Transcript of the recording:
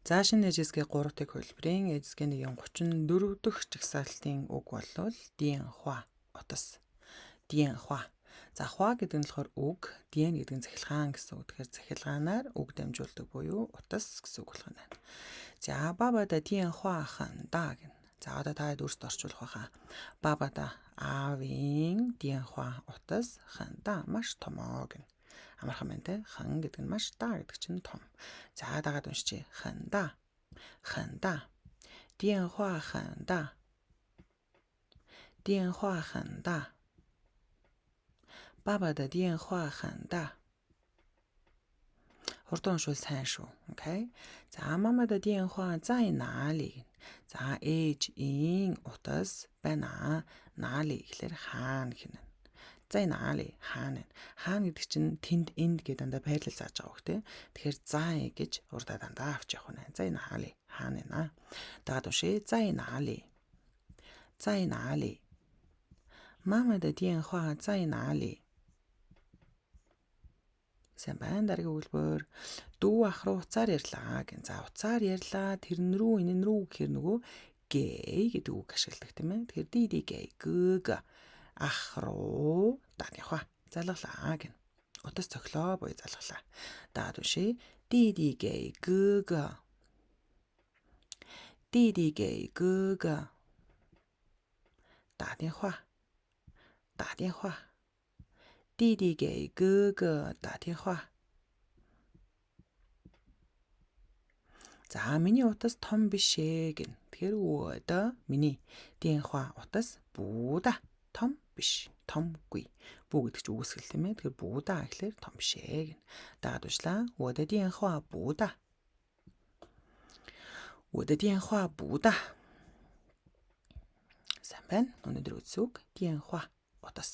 За шинэ HSK 3 дахь хувилбарын HSK 1-ийн 34 дэх жагсаалтын үг болвол 电话 утас. 电话. За 话 гэдэг нь болохоор үг, 电 гэдэг нь цахилгаан гэсэн үг. Тэгэхээр цахилгаанаар үг дамжуулдаг буюу утас гэсэн үг болох нь байна. За 爸爸的电话很大 гэнэ. За одоо та хэд өөрсдөө орчуулах байхаа. 爸爸的 аавын 电话 утас 很大 маш том оо гэнэ. Амархан байна те. 很 гэдэг нь маш, 大 гэдэг чинь том. За дагаад уншчихъя. 很大. 很大. 电话很大. 电话很大. 爸爸的电话很大. Хурдан уншвал сайн шүү. Okay. За 妈妈的电话在哪里? За ээжийн утас байна. 哪里 гэхлээр хаана гэнэ. 在哪里 хаана. Хаана гэдэг чинь тэнд энд гэдэг дандаа байрлал зааж байгаа үг те. Тэгэхээр 在 гэж урдаа дандаа авч явах нэ. 在哪里 хаана нэ. Дагаад уншъя. 在哪里. 在哪里. 妈妈的电话在哪里? Сайн байна. Дараагийн өгүүлбэр дүү ах руу утсаар ярьлаа гэн. За утсаар ярьлаа. Тэрэн рүү энэ рүү гэхээр нөгөө 给 гэдэг үг ашигладаг тийм ээ. Тэгэхээр 弟弟给哥哥 ах руу 打电话 залгалаа гэн. Утас цохилоо буюу залгалаа. Дагаад уншъя. 弟弟给哥哥. 弟弟给哥哥打电话。打电话。弟弟给哥哥打电话. За миний утас том биш ээ гэнэ. Тэгэхээр 我的 миний 电话 утас 不大 том биш. Томгүй. 不 гэдэг чинь үгүйсгэл тийм ээ. Тэгэхээр 不大 гэхлээр том биш ээ гэнэ. Дагаад уншлаа. 我的电话不大. 我的电话不大. Сайн байна. Өнөөдөр үзсэн үг 电话 утас.